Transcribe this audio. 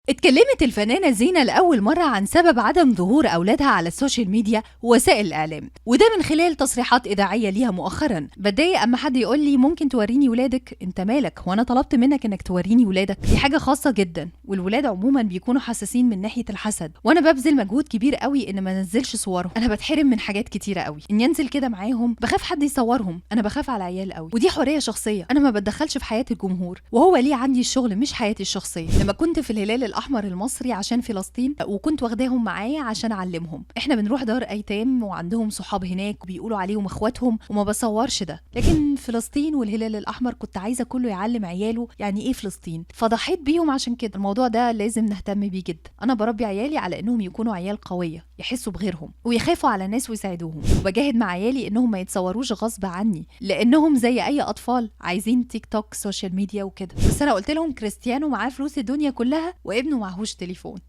اتكلمت الفنانة زينة لأول مرة عن سبب عدم ظهور أولادها على ال social media ووسائل الإعلام، وده من خلال تصريحات إذاعية ليها مؤخرا. بتضايق أما حد يقول لي ممكن توريني ولادك؟ أنت مالك؟ هو أنا طلبت منك إنك توريني ولادك؟ دي حاجة خاصة جدا، والولاد عموما بيكونوا حساسين من ناحية الحسد، وأنا ببذل مجهود كبير قوي إن ما انزلش صورهم. أنا بتحرم من حاجات كتيرة قوي، إني أنزل كده معاهم بخاف حد يصورهم، أنا بخاف على عيال قوي، ودي حرية شخصية، أنا ما بتدخلش في حياة الجمهور، وهو ليه عندي الشغل مش حياتي الشخصية. لما كنت في الهلال الأحمر المصري عشان فلسطين وكنت واخداهم معايا عشان أعلمهم، إحنا بنروح دار أيتام وعندهم صحاب هناك وبيقولوا عليهم إخواتهم، وما بصورش ده. لكن فلسطين والهلال الأحمر كنت عايزة كله يعلم عياله يعني إيه فلسطين، فضحيت بيهم عشان كده. الموضوع ده لازم نهتم بيه جدا. أنا بربي عيالي على إنهم يكونوا عيال قوية، يحسوا بغيرهم ويخافوا على الناس ويساعدوهم، وبجاهد مع عيالي إنهم ما يتصوروش غصب عني، لأنهم زي أي أطفال عايزين تيك توك social media وكده. بس أنا قلت لهم كريستيانو معاه فلوس الدنيا كلها وابنه معهوش تليفون.